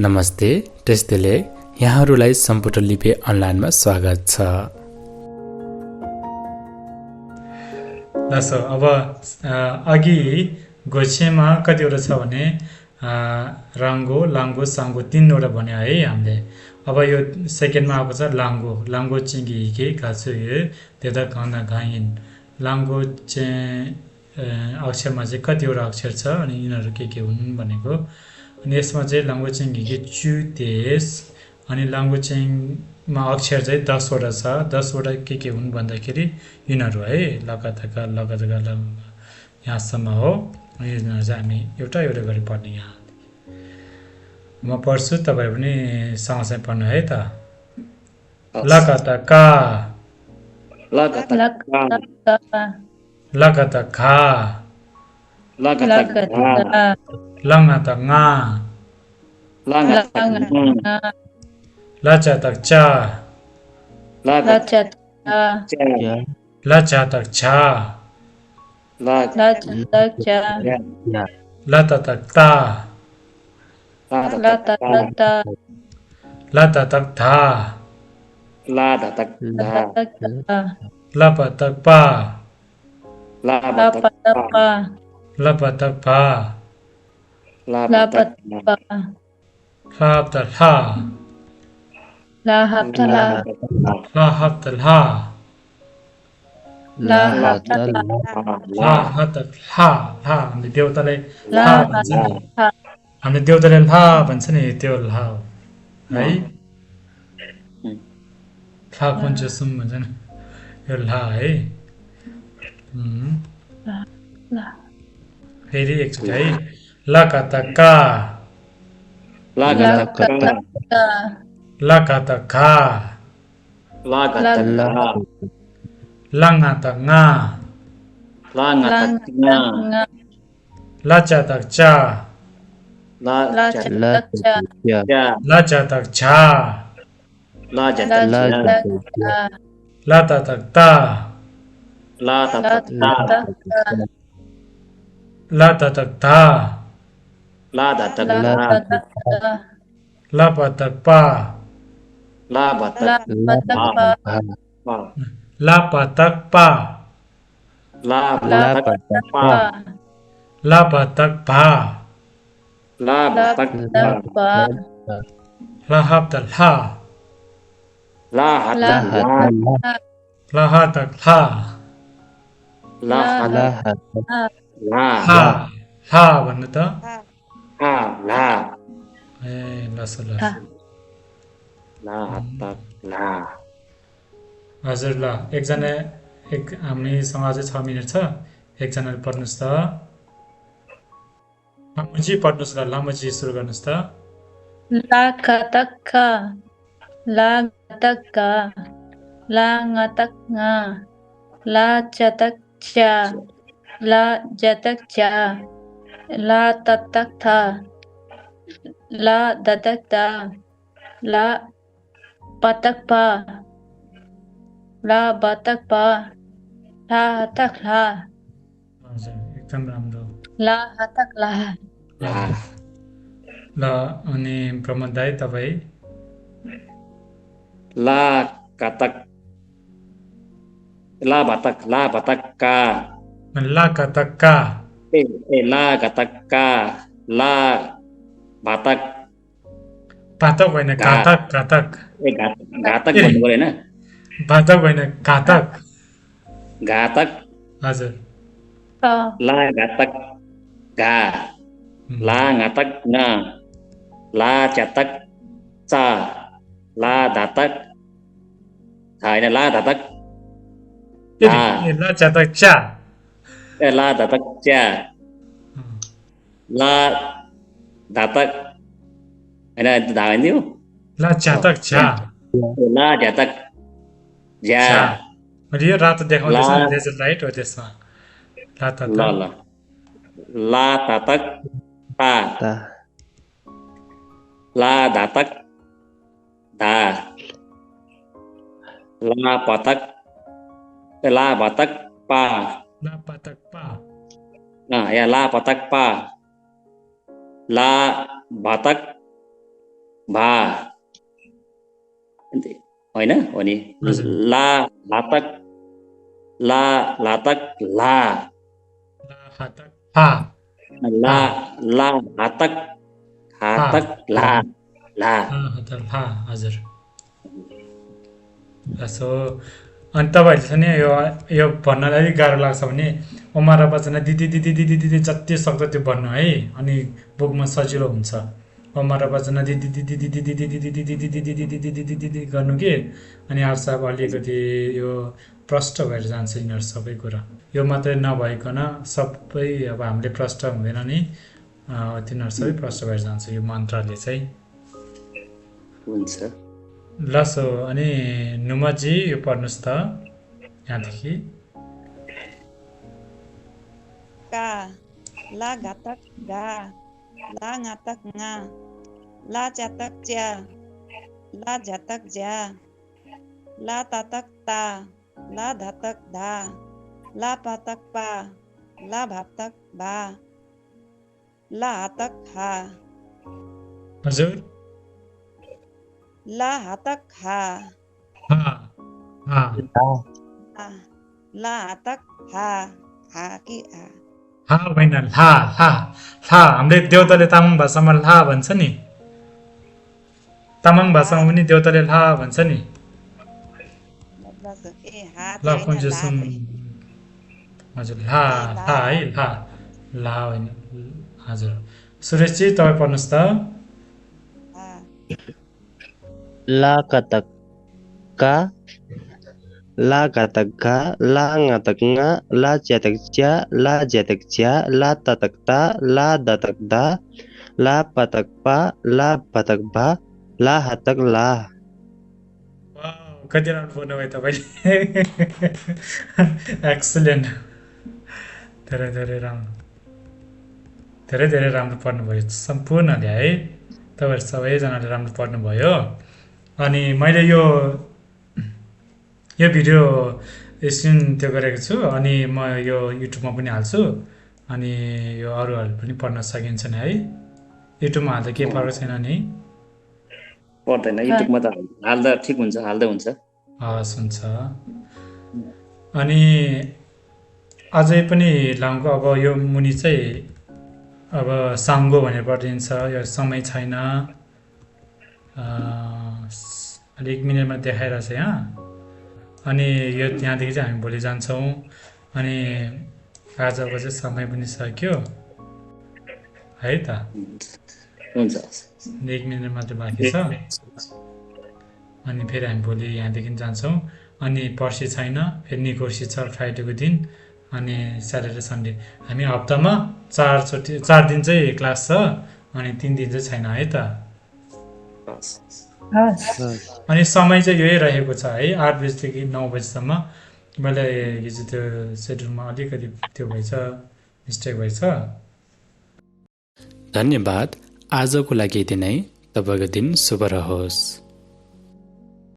नमस्ते, त्यस्तैले यहाँहरूलाई सम्पूर्ण लिपि अनलाइनमा स्वागत छ। ल अब अघि गोछेमा कतिवटा छ भने राङ्गो, लाङ्गो, साङ्गो तीनवटा भन्यो है हामीले। अब यो सेकेन्डमा आएको छ लाङ्गो। लाङ्गो चिङ्गी हिके घाँसु हे त्यता घना घाइन। लाङ्गो चाहिँ अक्षरमा चाहिँ कतिवटा अक्षर छ अनि यिनीहरू के हुन् भनेको। अनि यसमा चाहिँ लाङ्गो चिङ्गी हिके चु तेस अनि लाङ्गो चिङमा अक्षर चाहिँ 10 वटा छ। 10 वटा के हुन् भन्दाखेरि यिनीहरू है लगाताका लगाताका यहाँसम्म हो। यिनीहरू चाहिँ हामी एउटा एउटा गरी पढ्ने यहाँ। म पढ्छु, तपाईहरु पनि सँगसँगै पढ्नु है त। लगाताका लगाताका लगाताका लगाताका लङातङा लगाताका लचातकचा लगाताका लचातकचा लगाताका लतातकता लगाताका लतातकथा लगाताका लपतकपा लगाताका लपतकपा लगाताका लापतलहा लगाताका लाहतलहा लगाताका लाहतलहा ला हामीले देउतालाई ला भन्छ नि। हामीले देउताले ला भन्छ नि, त्यो ला हो है। ला कुञ्चो सुम भन्छ नि, यो ला है। फेरि एकचोटि है। लकतका लगाताका लकतका लगाताका लङातङा लगाताका लचातकचा लगाताका लचातकचा लगाताका लतातकता लतातकता लपतकपा लापतकपा लापतकपा लाहतलहा लाहतकहा हा भन्नु त ए लसो लसो हजुर। ल एकजना हामीसँग अझै 6 मिनट छ। एकजनाले पढ्नुहोस् त। लामुजी पढ्नुहोस् ल। लामुजी सुरु गर्नुहोस् त। लगाताका लगाताका लगाताका लाचतकचा लाजतकचा लाततकथा लादतकता लापतकपा लाबतकपा लाहतकला हजुर, एकदम राम्रो। लाहतकला ल अनि प्रमोद दाइ तपाईँ। लगाताक लाभतक्का लकतक्का लगाताका लाभतक पातक होइन, घातक घातक घातक भन्नु पर्यो होइन, पातक होइन, घातक घातक हजुर। लगातक घा लाघातक न लाचतक चा लाधातक होइन लाधातक लचातकचा लाधातक च्या लाधातक होइन धाइदियो लचातकचा लाझातक ज्या मैले यो रातो देखाउँदैछ नि, डेजर्ट लाइट हो त्यसमा। ल ल लातातक ता लाधातक धा लापतक लाभतक पा लापतकपा या लापतक पा लाभतक भा होइन हो नि हजुर। ला लातक ला लातक ला ला हातक हा ला ला हातक हातक ला ला हा हातक हा हजुर। सो अनि तपाईँहरूले चाहिँ नि यो भन्नलाई अलिक गाह्रो लाग्छ भने ओमारा बचन दिदी दिदी दिदी दिदी जति सक्दो त्यो भन्नु है, अनि बुकमा सजिलो हुन्छ। ओमारा बचन दिदी दिदी दिदी दिदी दिदी दिदी दिदी दिदी दिदी दिदी दिदी गर्नु कि, अनि आफू अब अलिकति यो प्रष्ट भएर जान्छ यिनीहरू सबै कुरा। यो मात्रै नभइकन सबै अब हामीले प्रष्ट हुँदैन नि, तिनीहरू सबै प्रष्ट भएर जान्छ यो मन्त्रले चाहिँ। हुन्छ ल सो अनि नुमाजी यो पढ्नुहोस् त यहाँदेखि। का ला घातक गा ला घातक ङा ला चातक च्या ला झातक ज्या ला तातक ता ला धातक धा ला पातक पा ला भातक भा ला हातक हा हजुर। ला हातक हा हा हा ला हातक हा हा कि हा हा होइन ला ला ला। हामीले देउताले तामाङ भाषामा ला भन्छ नि, तामाङ भाषामा पनि देउताले ला भन्छ नि। ए हा ल कुन चाहिँ सुन हजुर ला ला है ला ला होइन हजुर। सुरेशजी तपाईँ पढ्नुहोस् त। ला कतक का ला घातक घा ला घातक ङा ला च्यातक च्या ला ज्यातक ज्या ला ततक ता ला दतक दा ला पतक पा ला भतक भा ला हातक ला। वाउ, कति राम्रो पढ्नुभयो तपाईँले। एक्सलेन्ट, धेरै धेरै राम्रो, धेरै धेरै राम्रो पढ्नुभयो सम्पूर्णले है। तपाईँहरू सबैजनाले राम्रो पढ्नुभयो। अनि मैले यो भिडियो स्क्रिन त्यो गरेको छु, अनि म यो युट्युबमा पनि हाल्छु, अनि यो अरूहरू पनि पढ्न सकिन्छ नि है। युट्युबमा हाल्दा केही फरक छैन नि? पर्दैन युट्युबमा त हाल्दा ठिक हुन्छ, हाल्दा हुन्छ। हस् हुन्छ। अनि अझै पनि लामको अब यो मुनि चाहिँ अब साङ्गो भनेर पढिन्छ, यो समय छैन। अलिक मिनटमा देखाइरहेको छ यहाँ। अनि यो त्यहाँदेखि चाहिँ हामी भोलि जान्छौँ। अनि आजको चाहिँ समय पनि सक्यो है त। हुन्छ 1 मिनट मात्र बाँकी छ। अनि फेरि हामी भोलि यहाँदेखि जान्छौँ। अनि पर्सि छैन, फेरि निकोर्सी छ फ्राइडेको दिन, अनि स्याटरडे सन्डे। हामी हप्तामा 4 दिन चाहिँ क्लास छ, अनि 3 दिन चाहिँ छैन है त। अनि समय चाहिँ यही रहेको छ है, 8 बजीदेखि 9 बजीसम्म। मैले हिजो त्यो सेड्युलमा अलिकति त्यो भएछ, मिस्टेक भएछ। धन्यवाद। आजको लागि यति नै। तपाईँको दिन शुभ रहोस्।